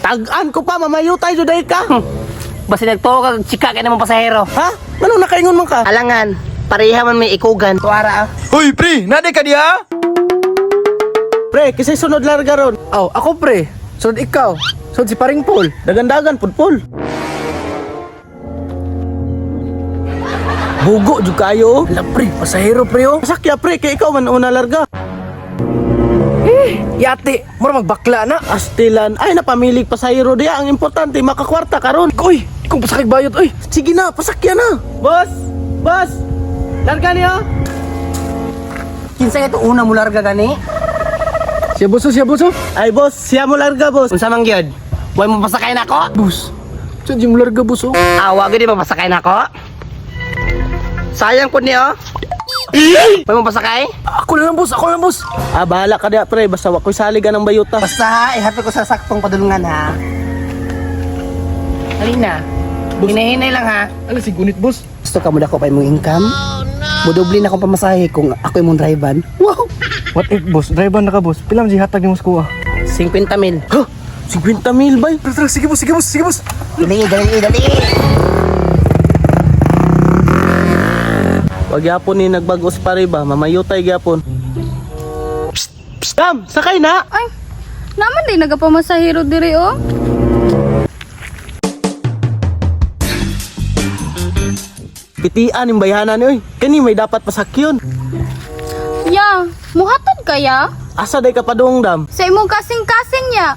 Tag-an ko pa, mamayutay juday ka. Basta nagtuo kag chika kay namang pasahero. Ha? Anong nakaingon man ka? Alangan, pareha man may ikugan. Tuara ah. Uy, pre, nade ka diha? Pre, kasi sunod larga ron. Aw, ako pre. Sunod ikaw. Sunod si paring Paul. Dagandagan, pudpol. Bugo jud kayo. Ala pre, pasahero pre oh. Pasakya pre, kay ikaw man una larga. Yate, mura magbakla na. Astilan, ay napamilig pasahero diya. Ang importante, makakwarta karon. Uy, ikong pasakig bayot uy. Sige na, pasakya na. Boss! Boss! Larga niyo! Kinsa kay to una mo larga gani? Siya boss, oh, siya boss. oh. Ay boss, siya mo larga boss. Unsa man gyud? Way mo pasakay nako? Boss. Siya di mo larga boss oh. Awa gyud mo pasakay nako. Sayang pud niyo. Way mo pasakay? Ako na lang boss, ako na lang boss. Ah, bahala ka diya pre, basta wa ko'y saligan ng bayuta. Basta ha, ihatod ko sa saktong padulungan ha. Halina. Hinahinay lang ha. Ala si gunit boss. Gusto ka mo dako pa imong income? Oh, no. Mudoble na akong pamasahe kung ako imong driver. Wow! What if boss, driver na ka boss. Pila man hatag nimo sa kuha? 50 mil. Huh? 50 mil bay? Tara, tara, sige boss, sige boss, sige boss. Dali, dali, dali. Wag gyapon ni nagbago si pare ba, mamayutay gyapon. Psst, psst, Dam, sakay na. Ay, naman din nagapamasahero diri oh. Pitian yung bayhanan ni oy. Kani may dapat pasakyon. Ya, muhatod kaya? Asa day ka padung dam? Sa imong kasing-kasing ya.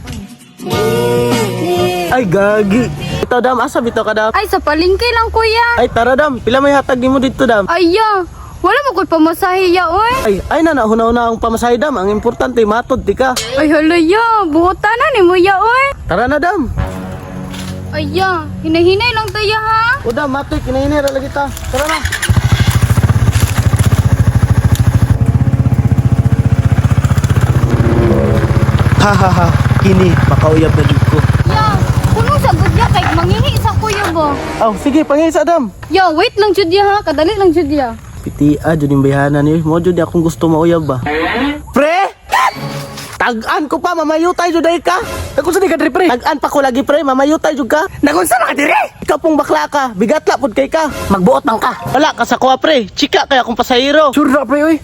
Ay gagi. Ito dam, asa bitaw ka dam? Ay, sa palengke lang kuya. Ay tara dam, pila may hatag nimo dito dam? Ay ya, wala mo ko'y pamasahe ya oy. Ay, ay na na ang pamasahe dam. Ang importante matod di ka. Ay hala ya, buhatan na ni mo ya oy. Tara na dam. Ay ya, hinahinay lang tayo ha. O dam, matoy kinahinay ra lagi ta. Tara na. Ha ha ha, kini makauyab na jud ko. Ya, kuno sa gud ya kay mangihi sa kuya ba. Aw, sige pangisa dam. Ya, wait lang jud ya ha, kadali lang jud ya. Pitia jud yung bayhanan ni. Mo jud akong gusto mauyab ba. Pre! Tag-an ko pa mamayutay jud ay ka. Ako sa di ka diri pre. Tag-an pa ko lagi pre, mamayutay jud ka. Nagunsa na ka diri? Ikaw pong bakla ka, bigatla pud kay ka. Magbuot man ka. Wala ka sa kuha pre, chika kaya akong pasahero. Sure na pre oy.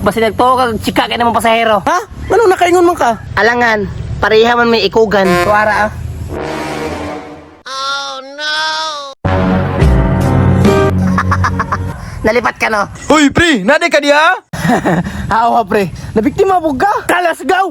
Basta nagtuo kag chika kay namang pasahero. Ha? Anong nakaingon man ka? Alangan, pareha man may ikugan. Tuara ah. Oh no. Nalipat ka no? Uy, pre, nade ka diha? Awa pre, nabiktima po ka. Kalas gaw!